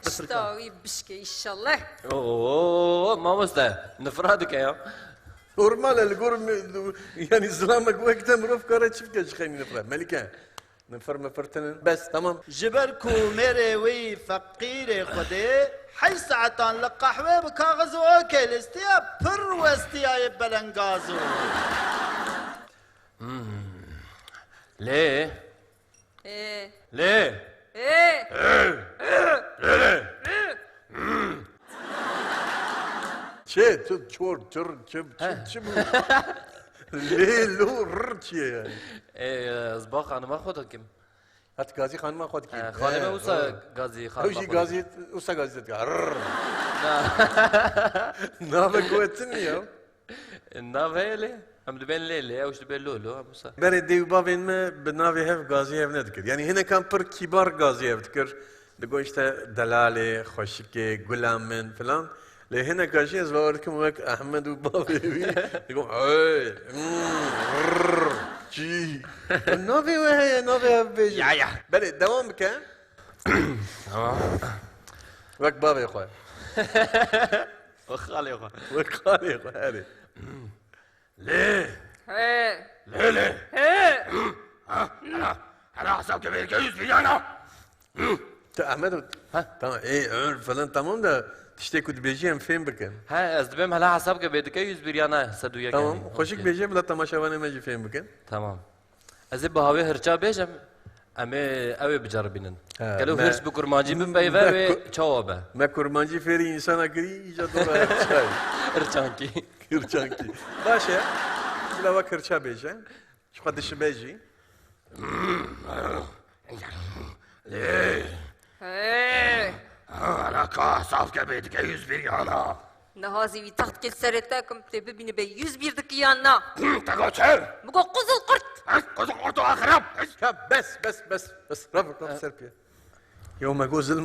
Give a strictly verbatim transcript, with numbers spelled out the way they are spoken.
Pişta wî bişke înşallah. Oo, mamoste, nifra dike ya. Normal e, li gor mi-, yanî zilamek wek te mirov kare çi bike ji xeynî nifre. Melike, nifir mifir tinin. Bes, tamam. Ji ber ku mêrê wî feqîrê Xwedê, heyş saetan li qehwê bi kaxiz û okê lîstiya pir westiyaye belengaz û. Hmm. Lê Ê. Lê. Ê. Ê. Lê, lê. Çi? Tu çor, çor, çi, çi, He. çi bu? Lê, lo, rr çi ye yani? Ê, ez ba xanima xwe dikim. Hat gazî xanima xwe dikî. He, xanime He, wisa he. gazî Ew xanima jî xwe gazî, dikim. wisa gazî dikî. Rr. Na. Navê ku etin ya. Nav heye lê. Em dibên lê lê, ew ji dibê lo lo, em wisa. Berê dê û bavên me bi navê hev gazî hev nedikir. Yanî hinekan pir kîbar gazî hev dikir. Digo işte delalê, xweşikê, gula min filan. Lê hineka jî ez bawer dikim wek Ehmed û bavê wî. Digo hey, hmm, rrr, çî. Navê we heye, navê hev bêjin. Ya, ya. Berê dewam bike. Tamam. Wek bavê xwe. Wek xalê xwe. Wek xalê xwe, herê. Lê. He. Lê, lê. He. Ha, hela, hela hesab ke bêdike yüz bir yana. Tu Ahmet û Ha. Tamam, ê, Ömür falan tamam da tiştê ku dibêjî em fêm bikin. Ha, ez dibêm hela hesab ke bêdike yüz bir yana sed û yek Tamam, yanî. xweşik Okey. bêje bila temaşevanê me jî fêm bikin. Tamam. Ez ê bi hawê hirça bêjim, em ê ew ê biceribînin. Ha, Gelo me- hirç bi kurmancî bipeyve me wê ku- çawa be? Me kurmancî fêrî însana kirî, îca dora hirçayê. Hirçankî. Hirçankî. Baş e. Bila wek hirça bêje. Ji xwe dişibe jî. Hey! Hala ka hesab ke bê dike yüz bir yana. Niha zî wî text kê serê te kim tê bibîne bê yüz bir dike yan na. Te got çi? Min got quzil qurt. Ez quzil qurt û axirab. Ya bes, bes, bes, bes. Rav, rav ser pê. Yo me got zilma